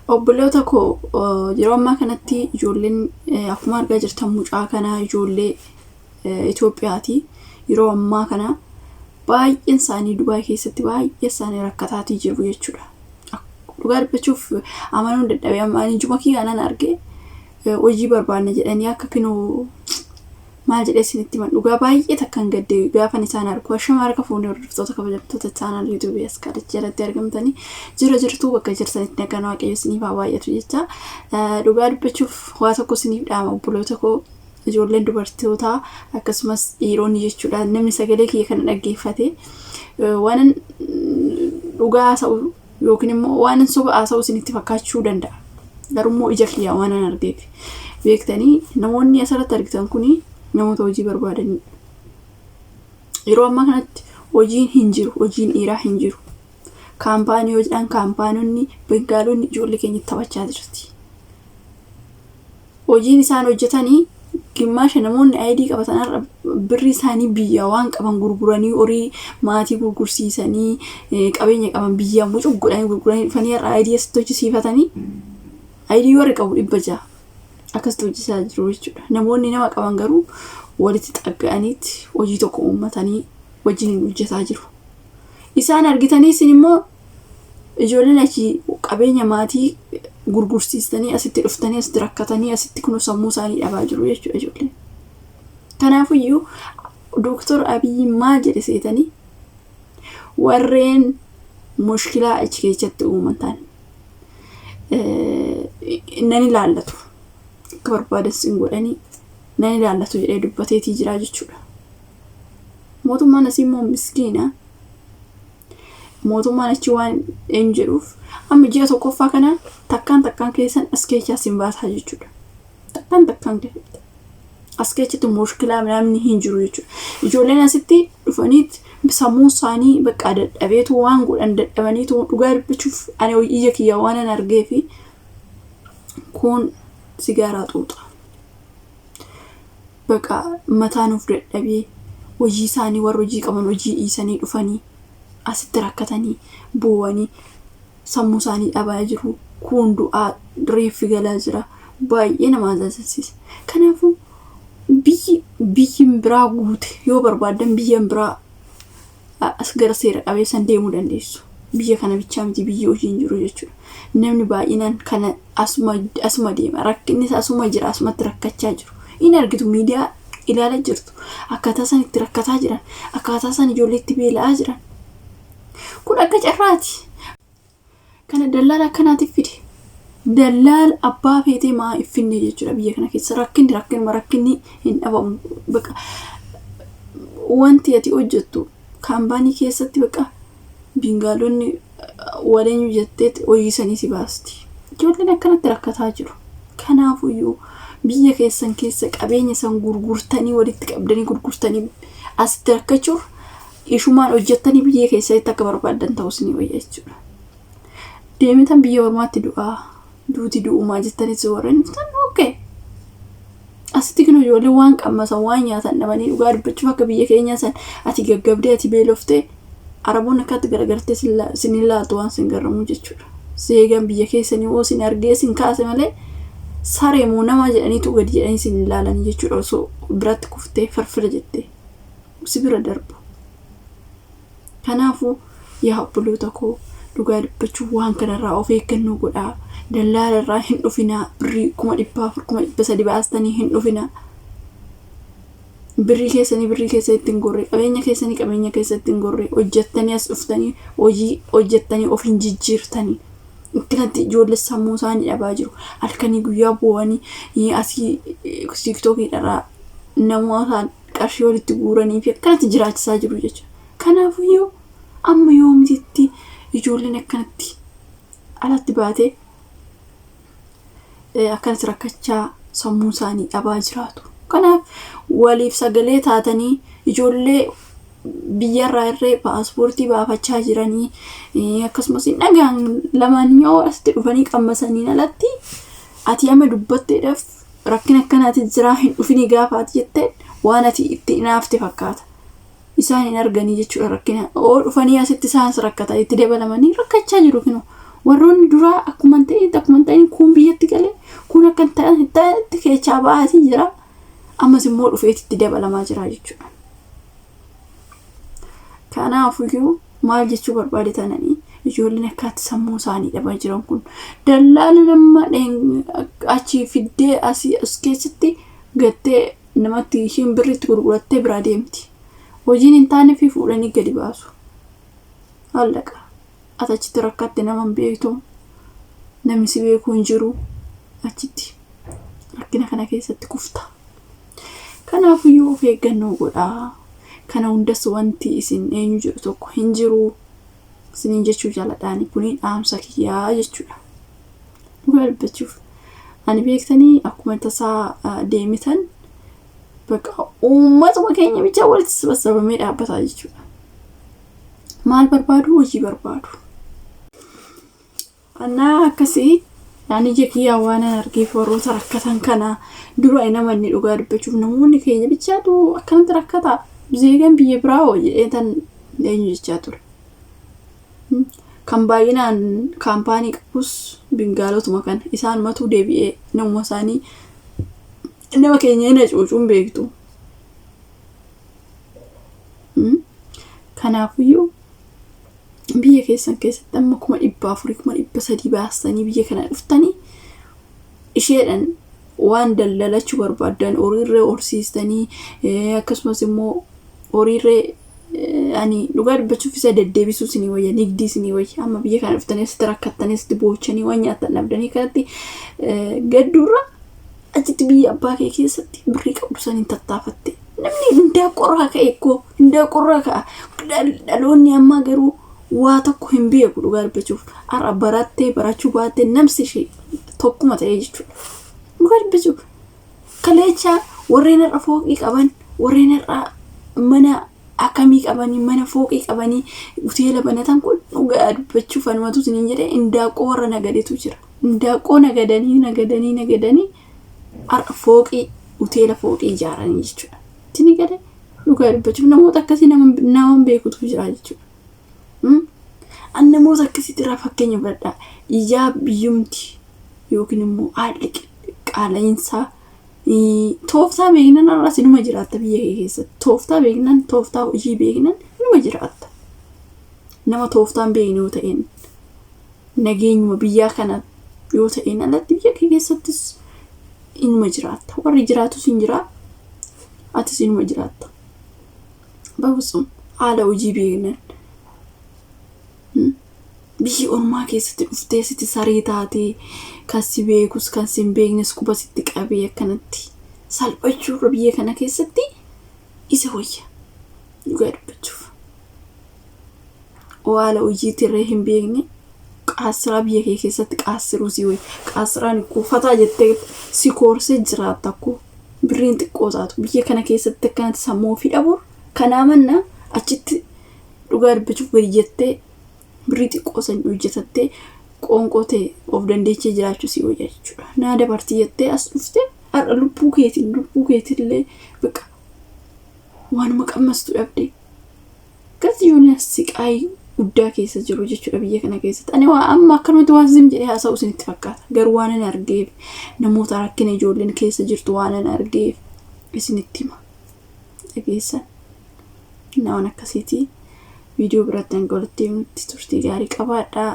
Obboloota koo, yeroo ammaa kanatti ijoolleen akkuma argaa jirtan mucaa kanaa ijoollee Itoophiyaati. Yeroo ammaa kana baay'een isaanii Dubaay keessatti baay'ee isaanii rakkataatii jiru jechuudha. Dhugaa dubbachuuf amanuun dadhabee amma ani ijuma kiyya nan arge, hojii barbaanna jedhanii akka kinoo maal jedhee isinitti himan, dhugaa baay'ee takkan gadde gaafan isaan argu. Ashama harka fuunee, hordoftoota kabajamtoota channel YouTube as kaalichi jalatti argamtanii jira jirtuu, bakka jirtanitti nagaan Waaqayyo isiniif haa baay'atu jecha. Dhugaa dubbachuuf waa tokko isiniif dhaama, obboloota koo, ijoolleen dubartootaa akkasumas dhiironni jechuudha. Namni sagalee kiyya kana dhaggeeffate waan dhugaa haasa'u yookiin immoo waan soba haasa'u isinitti fakkaachuu danda'a. Garuu ija kiyya waan an argeef, beektanii, namoonni asirratti argitan kuni namoota hojii barbaadanidha. Yeroo ammaa kanatti hojiin hin jiru, hojiin dhiiraa hin jiru. Kaampaanii hojiidhaan kaampaanonni Bengaalonni ijoollee keenya taphachaa jirti. Hojiin isaan hojjetanii gimmaasha namoonni ID qabatan har'a birri isaanii biyya waan qaban gurguranii, horii maatii gurgursiisanii, qabeenya qaban biyya mucuq godhanii gurguranii dhufanii har'a ID asitti hojjisiifatanii, ID warri qabu 600 akkasitti hojjetaa jiru jechuudha. Namoonni nama qaban garuu walitti xagga'aniitti hojii tokko uummatanii wajjin hojjetaa jiru. Isaan argitanii isin immoo ijoolleen achi qabeenya maatii gurgursiistanii asitti dhuftanii asitti rakkatanii asitti kun sammuu isaanii dhabaa jiru jechuudha ijoolleen. Kanaafiyyuu Dooktor Abiyyi maal jedhe seetanii? Warreen mushkilaa achi keessatti uummatan nan ilaallatu, akka barbaadan sin godhanii nan ilaallatu jedhee dubbateetii jira jechuudha. Mootummaan asii immoo miskiina. Mootummaan achi waan eenyu jedhuuf amma ji'a tokkoffaa kana takkaan takkaan keessan as keessaa sin baasaa jechuudha. Takkaan takkaan as keessatti mushkilaa namni hin jiru jechuudha. Ijoolleen asitti dhufaniit sammuu isaanii bakka dadhabeetu waan godhan dadhabaniitu, dhugaa dubbachuuf ani ija kiyya waan an argee fi kun sigaaraa xuuxa. Baqa mataa nuuf dadhabee, hojii isaanii warra hojii qaban hojii dhiisanii dhufanii asitti rakkatanii boo'anii sammuu isaanii dhabaa jiru. Kun du'aa reeffi galaa jira. Baay'ee nama ajaa'ibsiisa. Kanaafuu biyyi biraa guute yoo barbaaddan biyya biraa as gara seera qabeessan deemuu dandeessu. Biyya kana bichaa miti biyyi hojiin jiru jechuudha. Namni baay'inaan kana asuma deema. Rakkinnis asuma jira, asumatti rakkachaa jiru. Inni argitu miidiyaa ilaalaa jirtu. Akkaataa isaan itti rakkataa jiran, akkaataa isaan ijoollee itti beela'aa jiran. Kun akka carraati. Kana dallaala akkanaatiif fide. Dallaala abbaa feetee maa hin finne jechuudha biyya kana keessa. Rakkinni rakkinuma, rakkinni hin dhabamu. Bakka wanti ati hojjettu kaampaanii keessatti bakka Bingaalonni waleenyu jettee hojii sanii si baasti. Ijoolleen akkanatti rakkataa jiru. Kanaafuyyuu biyya keessan keessa qabeenya san gurgurtanii, walitti qabdanii gurgurtanii asitti rakkachuuf, ishumaan hojjettanii biyya keessatti akka barbaaddan ta'us ni wayya jechuudha. Deemitan biyya ormaatti du'aa duuti du'umaa jettanis warreen dhuftan, okay. Asitti kun ijoolleen waan qammasan, waan nyaatan dhabanii, dhugaa dubbachuuf akka biyya keenyaa san ati gaggabdee ati beeloftee Araboonni akkatti garagartee sin ilaaltu waan sin garramu jechuudha. Seegan biyya keessanii hoo sin argee sin kaase malee saree moo nama jedhaniitu gadi jedhanii sin ilaalanii jechuudha, osoo biratti kuftee firfira jettee si bira darbu. Kanaafuu yaa obboloota koo, dhugaa dubbachuuf waan kanarraa of eeggannoo godhaa. Dallaala irraa hin dhufinaa. Birrii 400,000, 300,000 baastanii hin dhufinaa. Birrii keessanii birrii keessatti hin gorre, qabeenya keessanii qabeenya keessatti hin gorre, hojjettanii as dhuftanii hojii hojjettanii of hin jijjiirtanii. Akkanatti ijoollee sammuu isaanii dhabaa jiru. Halkanii guyyaa boo'anii asii TikTokiidharraa namootaan qarshii walitti guuranii fi akkanatti jiraachisaa jiru jechuudha. Kanaafuyyuu amma yoomititti ijoolleen akkanatti alatti baatee akkanatti rakkachaa sammuu isaanii dhabaa jiraatu? Kanaaf waliif sagalee taatanii ijoollee biyyarraa irree paaspoortii baafachaa jiranii akkasumas dhagaan lamaan yoo asitti dhufanii qammasaniin alatti ati amma dubbatteedhaaf rakkina akkanaati jiraa hin dhufinii gaafa ati jetteen waan ati itti hinaafte fakkaata. Isaan hin arganii jechuudha rakkina. Oo dhufanii asitti isaanis rakkatan, itti dabalamanii rakkachaa jiru kinoo. Warroonni duraa akkuma hin ta'in akkuma hin ta'in kun biyyatti galee kun akka hin ta'etti keechaa ba'aatii jira. Ammas immoo dhufeetitti dabalamaa jira jechuudha. Kanaafuyyuu maal jechuu barbaade tananii ijoolleen akkaatti sammuu isaanii dhabaa jiran kun dallaala nama achi fiddee asii as keessatti gattee namatti ishiin birriitti gurgurattee biraa deemti. Hojiin hin taane fi fuudhanii gadi baasu. Maallaqa. Ati achitti rakkatte nama hin beektu. Namni si beeku hin jiru. Achitti rakkina kana keessatti kufta. Kanaafiyyuu of eeggannoo godhaa. Kana hundas wanti isin eenyu jedhu tokko hin jiru. Isiniin jechuu jaaladhaani kuni dhaamsa kiyyaa jechuudha. Dhugaa dubbachuuf. Ani beektanii akkuma tasaa deemitan bakka uummatuma keenya bichaa walitti sassabamee dhaabbataa jechuudha. Maal barbaadu? Hojii barbaadu. Annaa akkasii ani ija kiyyaa waan an argeef warroota rakkatan kana dura hin amanne dhugaa dubbachuuf namoonni keenya bichaatu akkanatti rakkata. Zeegan biyya biraa hoo jedhee tan eenyu jechaa ture. Kan baay'inaan kaampaanii qabus bingaalotuma kana isaanumatu deebi'ee namuma isaanii nama keenya hin hacuucuun beektu. Kanaafiyyuu biyya keessan keessatti amma 400,000 300,000 baastanii biyya kana dhuftanii isheedhaan waan daldalachuu barbaaddan horiirree horsiistanii akkasumas immoo horiirree ani dhugaa dubbachuuf isa deddeebisuu isinii wayya nigdii isinii wayya amma biyya kana dhuftanii asitti rakkattanii asitti boochanii waan nyaattan dhabdanii kanatti gadduurra achitti biyya abbaa kee keessatti birrii qabdu saniin tattaafatte namni hindaaqqorraa ka'e koo hindaaqqorraa ka'a dhaloonni ammaa garuu waa tokko hin beeku dhugaa dubbachuuf har'a barattee barachuu baattee namsi ishee tokkuma ta'ee jechuudha dhugaa dubbachuuf kaleechaa warreen har'a fooqii qaban warreen har'a mana akkamii qabanii mana fooqii qabanii hoteela banatan kun dhugaa dubbachuuf anumatu isiniin jedhee hindaaqqoo warra nagadetu jira. Hindaaqqoo nagadanii nagadanii nagadanii har'a fooqii hoteela fooqii ijaaranii jechuudha. Isin galee dhugaa dubbachuuf namoota akkasii nama beekutu jira jechuudha. An namoota akkasiitti irraa fakkeenya fudhadhaa. Ijaa biyyumti yookiin immoo haalli qaala'insaa tooftaa beeknan har'as inuma jiraatta biyya kee keessatti. Tooftaa beeknan tooftaa hojii beeknan inuma jiraatta. Nama tooftaan beekne yoo ta'een nageenyuma biyyaa kana yoo ta'een alatti biyya kee keessattis inuma jiraatta. Warri jiraatus hin jiraa atis inuma jiraatta. Babusum haala hojii beeknan. Biyyi ormaa keessatti dhuftee sitti saree taatee kan si beekus kan si hin beeknes quba sitti qabee akkanatti salphachuurra biyya kana keessatti isa wayya dhugaa dubbachuuf. Haala hojiitirree hin beekne qaassiraa biyya kee keessatti qaassiruu si wayya. Qaassiraan kuufataa jettee si koorsee jiraatta akkoo birriin xiqqoo taatu biyya kana keessatti akkanatti sammuu ofii dhabuur kanaa mannaa achitti dhugaa dubbachuuf gadi jettee birrii xiqqoo san hojjetattee qoonqoo ta'e of dandeechee jiraachuu si wayya jechuudha. Naa dabarti jettee as dhuftee har'a lubbuu keetiin lubbuu keetillee bakka waanuma qammastu dhabde. Akkas ijoolleen siqaayii guddaa keessa jiru jechuudha biyya kana keessatti. Ani waa amma akkanumatti waan zim jedhee haasa'u isinitti fakkaata. Garuu waan ani argeef namoota rakkina ijoolleen keessa jirtu waan ani argeef isinitti hima. Dhageessan. Waan akkasiiti. Viidiyoo biratti hanga walitti deemnutti turtii gaarii qabaadhaa.